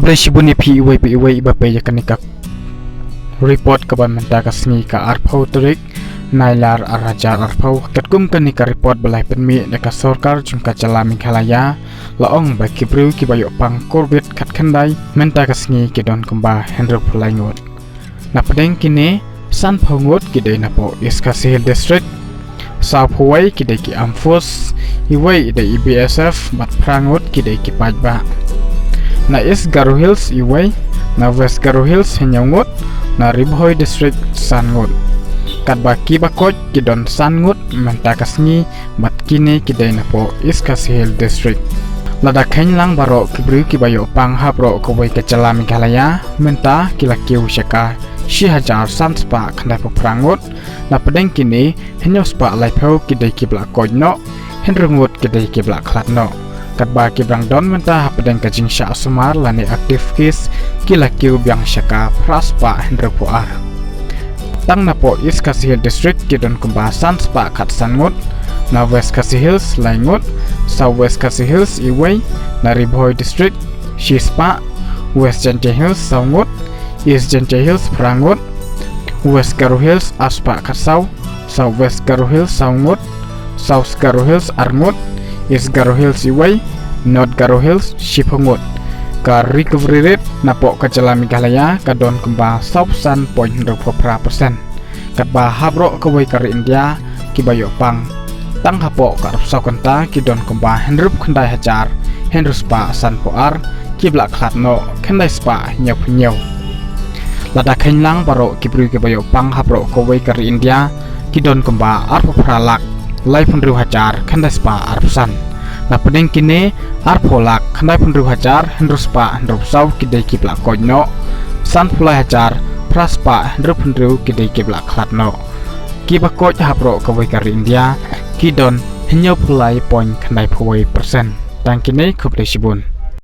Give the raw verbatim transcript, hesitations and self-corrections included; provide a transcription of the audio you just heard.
Khublei shibun ïa phi iwei pa iwei iba peit ïa kane ka report kaba mynta ka sngi ka arphew tarik Nailar arhajar arphew. Katkum kane ka report ba la pynmih da ka sorkar jong ka jylla Meghalaya, la ong ba ki briew kiba ïoh pang covid khatkhyndai mynta ka sngi ki don kumba hynriewphew lai ngut. Na pdeng kine, sanphew ngut ki dei napoh East Khasi Hills District, sawphew wei ki dei ki Armed Force, iwei i dei i B S F bad phra ngut ki dei ki paidbah. Na East Garo Hills iwei, na West Garo Hills hynñiew ngut, na Ri Bhoi District san ngut. Katba kiba koit ki don san ngut mynta ka sngi bad kine ki dei napoh East Khasi Hills District. Lada kheiñ lang baroh ki briew kiba ïoh pang ha baroh kawei ka jylla Meghalaya mynta ki la kiew sha ka shi hajar san spah khyndaiphew phra ngut. Na pdeng kine, hynñiew spah laiphew ki dei kiba la koit noh, hynriew ngut ki dei kiba la khlad noh. Katba kiba dang don mynta hapdeng ka jingshah sumar lane active case ki la kiew biang sha ka phra spah hynriewphew ar. Tang napoh East Khasi Hills District ki don kumba san spah khatsan ngut, na West Khasi Hills lai ngut, South West Khasi Hills iwei, na Ri Bhoi District shi spah, West Jaintia Hills saw ngut, East Jaintia Hills phra ngut, West Garo Hills ar spah khatsaw, South West Garo Hills saw ngut, South Garo Hills ar ngut, East Garo Hills iwei, North Garo Hills shiphew ngut. Ka recovery rate napoh ka jylla Meghalaya ka don kumba sawphew san point hynriewphew phra percent. Katba ha baroh kawei ka ri India kiba ïoh pang tang hapoh ka arphew saw kynta ki don kumba hynriewphew khyndai hajar hynriew spah sanphew ar, kiba la khlad noh khyndai spah hynñiewphew hynñiew. Lada kheiñ lang baroh ki briew kiba ïoh pang ha baroh kawei ka ri India ki don kumba arphew phra lak laiphew hynriew hajar khyndai spah arphew san. Na pdeng kine, arphew lak khyndaiphew hynriew hajar hynriew spah hynriewphew saw ki dei kiba la koit noh, sanphew lai hajar phra spah hynriewphew hynriew ki dei kiba la khlad noh. Kiba koit ha baroh kawei ka ri India ki don hynñiewphew lai point khyndaiphew wei percent. Tang kine, khublei shibun.